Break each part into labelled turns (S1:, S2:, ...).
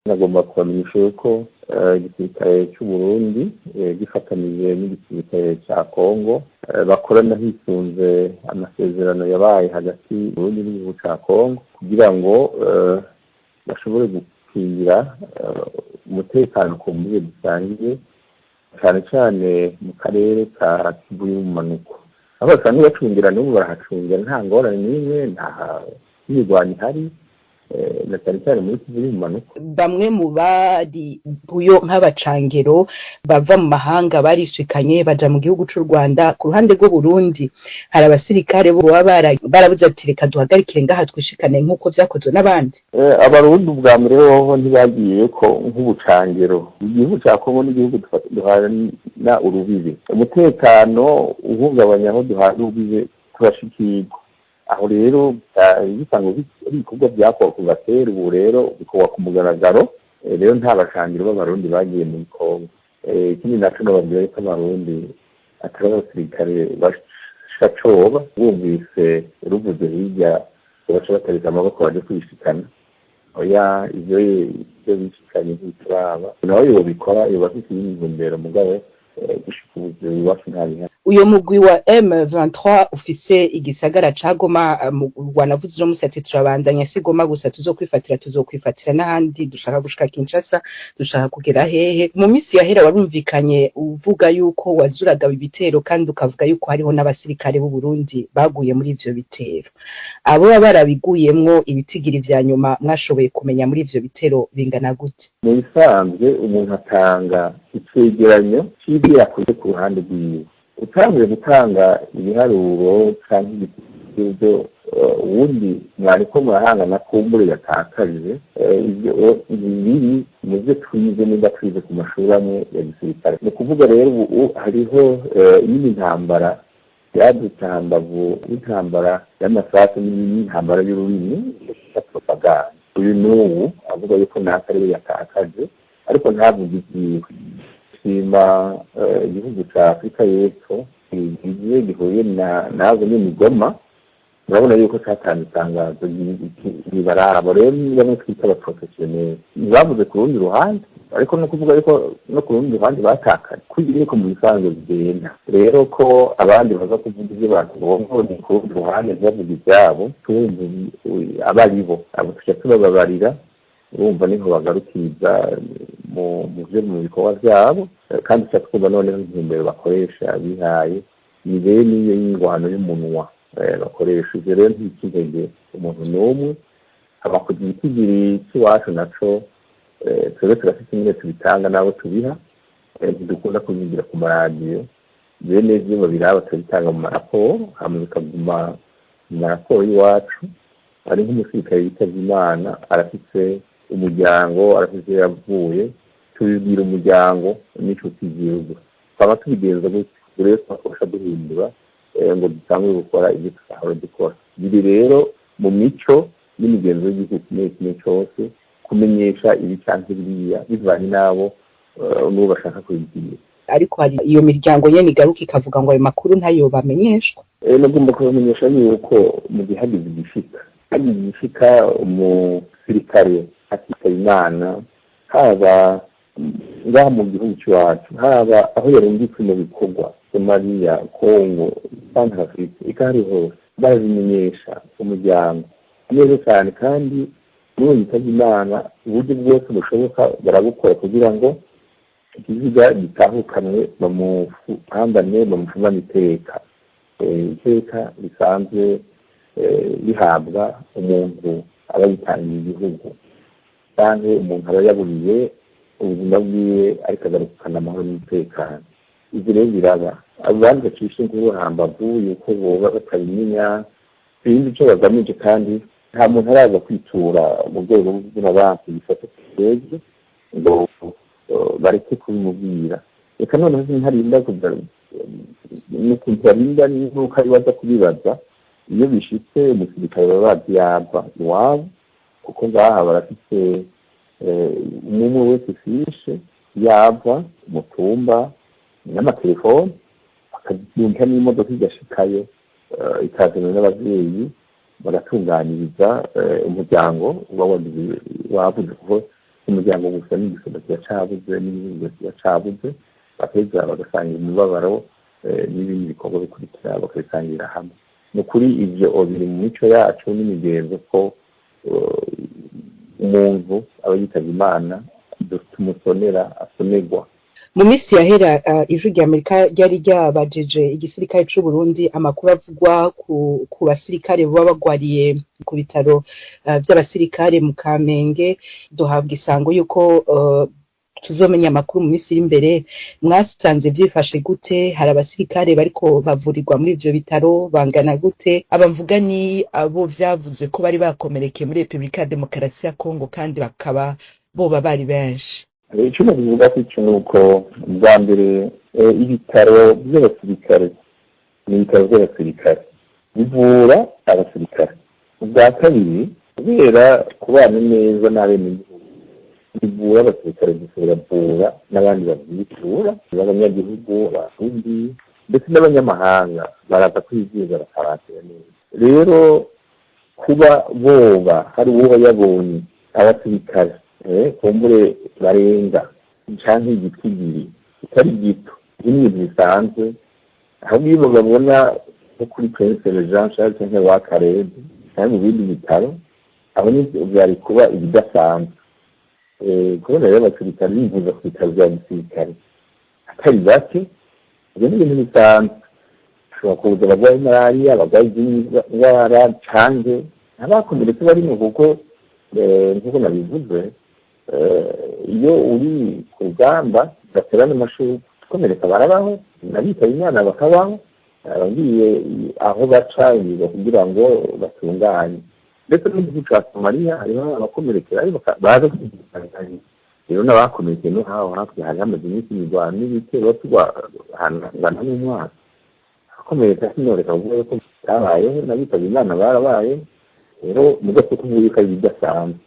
S1: Nagomba kubamenyesha yuko igisirikare cy'u Burundi gifatanije n'igisirikare cya Kongo bakorana hisunze amasezerano yabaye hagati Burundi n'igihugu cya Kongo kugira ngo bashobore gukingira umutekano ku mbibe dusangiye, cyane cyane mu karere ka Kivu y'ubumanuko, aho basanzwe bacungira. N'ubu barahacungira, nta ngorane n'imwe, nta mirwano ihari, na cyane cyane muri Kivu y'ubumanuko.
S2: Bamwe mu bari buyo nk'abacangero bava mu mahanga barishikanye baja mu gihugu c'u Rwanda. Ku ruhande rw'u Burundi hari abasirikare bo baba barabuze ati: "Reka duhagarikire ngaha, twishikane nk'uko vyakozwe n'abandi."
S1: Abarundi ubwa mbere hoho ntibagiye ko nk'ubucangero. Igihugu ca Kongo n'igihugu duhana urubibe. Umutekano uhungabanya aho duhana urubibe turashikirwa. Aho rero bisanzwe ari ibikorwa byakorwa kuva kera, ubu rero bikorwa ku mugaragaro. Rero nta bacangiro b'Abarundi bagiye muri Kongo. Ikindi naco nababwira yuko Abarundi atari abasirikare bashacoba, bumvise ruvuze hirya baca batarika amaboko baje kwishikana. Oya, ivyo bishikanye ntituraba. Nawe yobikora yoba afise iyindi ntumbero, mugabo gushika ubu iwacu ntabihari.
S2: Uyo mugwi wa M23 ufise igisagara ca Goma, wanavuze uno musi ati: "Turabandanya, si Goma gusa tuzokwifatira n'ahandi, dushaka gushika Kinshasa, dushaka kugera hehe." Mu misi yahera warumvikanye uvuga yuko wazuraga ibitero, kandi ukavuga yuko hariho n'abasirikare b'u Burundi baguye muri ivyo bitero. Abo baba barabiguyemwo, ibitigiri vya nyuma mwashoboye kumenya muri ivyo bitero bingana gute?
S1: Mu bisanzwe umuntu atanga icegeranyo c'ivyo yakoze ku ruhande rwiwe. Utanguye gutanga ibiharuro canke ibyo uwundi mwariko murahangana kumbure yatakaje, ivyo biri mu byo twize, niba twize ku mashuri amwe ya gisirikare. Ni ukuvuga rero ubu hariho iyindi ntambara yadutse hambavu y'intambara y'amasasu n'intambara y'ururimi ya propaganda. Uyu n'ubu avuga yuko naka ariwe yatakaje, ariko ntavuge ibyiwe. Shima igihugu ca Afurika y'Epfo igihe gihuye nazo nyene Goma, murabona yuko catanze itangazo ribaraba. Rero ni bamwe twita abaprofesiyoneri, ntibavuze ku rundi ruhande, ariko no kuvuga yuko no ku rundi ruhande batakaye kugira yuko mu bisanzwe bigenda. Rero ko abandi baza kuvuga ivyo batubonye ku rundi ruhande, ntibavuge ivyabo, turumva abo ari bo, abo tuca tubababarira. Urumva niho bagarukiriza mu byo mu bikorwa byabo, kandi tuca twumva noneho intumbero bakoresha bihaye ni bene iyo y'ingwano y'umunwa bakoresha. Ivyo rero ntikintege umuntu n'umwe. Haba ku gitigiri c'iwacu naco, twebwe turafite ingene tubitanga n'abo tubiha. Ntidukunda kubivugira ku maradiyo. Bene ivyo babiraba turabitanga mu maraporo, hama bikaguma mu maraporo y'iwacu. Ari nk'umusirikare yitavye Imana, arafise umuryango, arafise iyo yavuye, tubibwira umuryango n'inshuti z'igihugu. Twaba tubigenza gutyo rero, twakosha duhindura ngo dutangure gukora ibyo tutahora dukora. Biri rero mu mico n'imigenzo y'igihugu kimwe kimwe cose kumenyesha ibi canke biriya bivanye n'abo n'uwo bashaka kubibwira.
S2: Ariko hari iyo miryango nyene igaruka ikavuga ngo ayo makuru ntayo bamenyeshwa.
S1: Nagomba kubamenyesha yuko mu gihe hagize igishika umusirikare akitaba Imana, haba ngaha mu gihugu c'iwacu, haba aho yarungitswe mu bikorwa, Somaliya, Kongo, Centrafrique, eka hari hose, barabimenyesha umuryango neza cyane. Kandi n'uwo yitavye Imana, uburyo bwose bushoboka barabukora kugira ngo ikiziga gitahukanwe, bamuhambane, bamufumane iteka, iteka risanzwe rihabwa umuntu aba yitangiye igihugu canke umuntu aba yaburiye ubuzima bwiwe ariko agarukana amahoro n'umutekano. Ivyo rero biraba. Abo bandi bacisha inkuru hambavu yuko boba batabimenya, sinzi ico bagamije. Kandi nta muntu araza kwitura mu rwego rw'abantu bifata twebwe ngo bareke kubimubwira. Reka noneho ntarinda n'ukuntu barinda n'uko ari baza kubibaza. Iyo bishitse umusirikare baba bazi yava iwabo, kuko ngaha barafise umwe wese fishe yava umutumba n'amatelefone, bakabyumva n'imodoka igashikayo, ikazana n'abavyeyi, bagatunganiriza umuryango uba wabuze, kuko Umuryango gusa n'igisoda kiba cabuze, n'igihugu kiba cabuze, bakeza bagasangira umubabaro n'ibindi bikorwa bikurikira bakabisangira hamwe. Ni ukuri ivyo biri mu mico yacu n'imigenzo ko umuntu aba yitavye Imana tumusonera, asonerwa.
S2: Mu minsi yahera Ijwi rya Amerika ryari ryabajije igisirikare c'u Burundi amakuru avugwa ku basirikare baba bagwariye ku bitaro vy'abasirikare mu Kamenge, duhabwa isango yuko tuzomenya amakuru mu minsi iri imbere. Mwasanze vyifashe gute? Hari abasirikare bariko bavurirwa muri ivyo bitaro bangana gute? Aba mvuga ni abo vyavuze ko bari bakomerekeye muri Republika ya Demokarasi ya Kongo kandi bakaba boba bari benshi.
S1: Icyo nabivuga ko ico ni uko bwa mbere ibitaro by'abasirikare ni ibitaro by'abasirikare bivura abasirikare. Ubwa kabiri, kubera kubana neza n'abenegihugu, bivura abasirikare gusa, biravura n'abandi babyitura, b'abanyagihugu, abarundi ndetse n'abanyamahanga baraza kwivuza bakabakira neza. Rero kuba boba hari uwoba yabonye abasirikare kumbure barenga canke igitigiri kitari gito, ivyo ni ibintu bisanzwe. Ahubwo iyo bababona nko kuri Prince Jean Charles canke wa Karede canke mu bindi bitaro, aho ni vyari kuba ibidasanzwe. Kubona rero abasirikare bivuza ku bitaro vya gisirikare atari bake, ivyo ni ibintu bisanzwe. Ushobora kuza abarwaye malariya, abarwaye izindi ndwara canke abakomeretse barimwo, kuko nkuko nabivuze, iyo uri ku rugamba ugaterana amashurwe, gukomereka barabaho, n'abitaba Imana bakabaho, abagiye aho baca ibigo kugira ngo batunganye. Ndetse no mu gihugu ca Somaliya hariho abakomerekera baza kwivuza. Rero n'abakomerekeye no haho hakurya hari hamaze iminsi imirwano n'ibitero turwana n'umwaka, abakomereka sinoreka kuvuga yuko bitabayeho, n'abitaba Imana barabaye. Rero mugaso kuvuga yuko ari ibidasanzwe,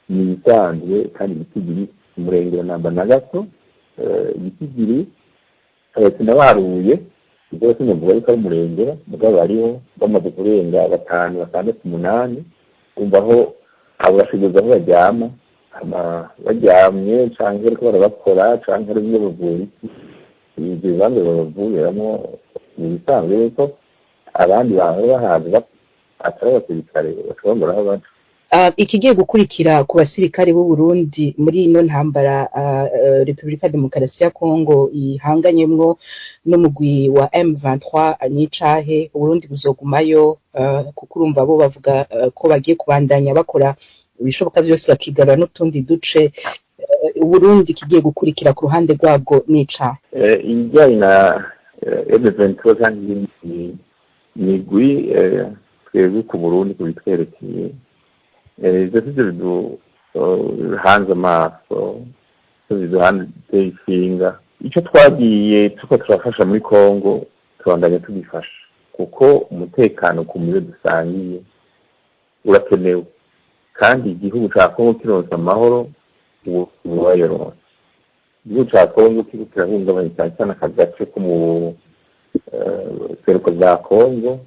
S1: ni ibisanzwe kandi ibitigiri umurengera namba na gato. Ibitigiri sinabaruye ibyo sinavuga yuko ari umurengera, mugabo hariho bamaze kurenga 5, 6, 8. Umva aho abo bashigoza aho baryama, baryamye canke bariko barabakora canke ari bimwe bavura iki, ivyo bibanza babavuriramo ni ibisanzwe yuko abandi bantu bahaza atari abasirikare bashobora aho baca.
S2: Ikigiye gukurikira ku basirikare b'u Burundi muri ino ntambara Republika Demokarasi ya Kongo ihanganyemwo n'umugwi wa M23 n'icahe? Uburundi buzogumayo? Kuko urumva bo bavuga ko bagiye kubandanya bakora ibishoboka vyose bakigarura n'utundi duce. Uburundi kigiye gukurikira ku ruhande rwabwo n'icahe?
S1: Ibijyanye na M23 canke iyindi migwi, twebwe ku Burundi kubitwerekeye, ivyo sivyo biduhanze amaso, sivyo biduhanze ishinga. Ico twagiye tuko turafasha muri Kongo tubandanya tugifasha, kuko umutekano ku mibe dusangiye urakenewe, kandi igihugu ca Kongo kironse amahoro ubu wayoronse. Igihugu ca Kongo kiriko kirahungabanya cyane cyane aka gace ko mu seruko za Kongo.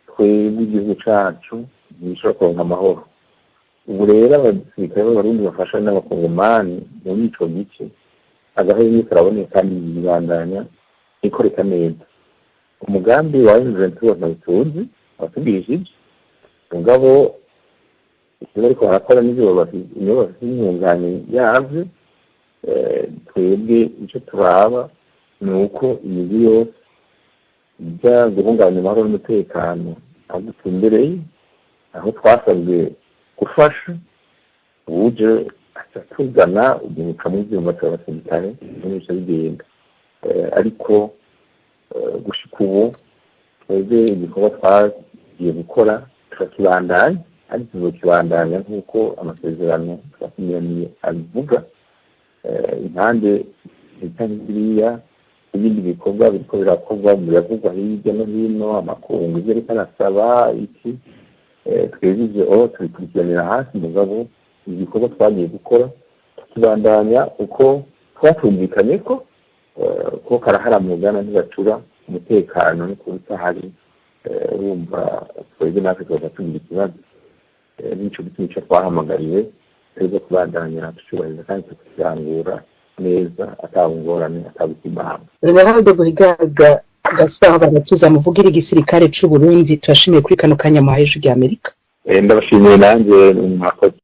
S1: Twebwe igihugu cacu ntibishobora kuronka amahoro. Ubu rero abasirikare b'Abarundi bafasha n'abakongomani muri ico gice, agahenge karaboneka kandi bibandanya ikoreka neza. Umugambi wa M23 ntawutuzi watugishije, mugabo ivyo bariko barakora nivyo bafise intungane yavyo. Twebwe ico turaba ni uko imigwi yose ija guhungabanya amahoro n'umutekano aho dutumbereye, aho twasabwe gufasha, uje aca tugana umuntu mu vyuma c'abasirikare n'ibice bigenda. Ariko gushika ubu twebwe igikorwa twagiye gukora turakibandanya, ariko tuzokibandanya nk'uko amasezerano twasinyaniye abivuga. Impande zitari ziriya, ibindi bikorwa biriko birakorwa biravugwa hirya no hino, amakungu ivyo ariko arasaba iki, twebwe ivyo tubikurikiranira hafi, mugabo igikorwa twagiye gukora tukibandanya uko twatumvikanye ko karahara mugana ntibacura umutekano no kubutahari. Urumva twebwe natwe tugaca tugira ikibazo. Nico gituma ico twahamagariwe Twebwe kubandanya tucubahiriza kandi tukirangura neza, atawungorane, atawukimanga.
S2: Général de Brigade Gaspard Baratuza, muvugira igisirikare c'u Burundi, turashimiye kuri kano kanya muhaye Ijwi ry'Amerika.
S1: Ndabashimiye nanjye, mwakoze.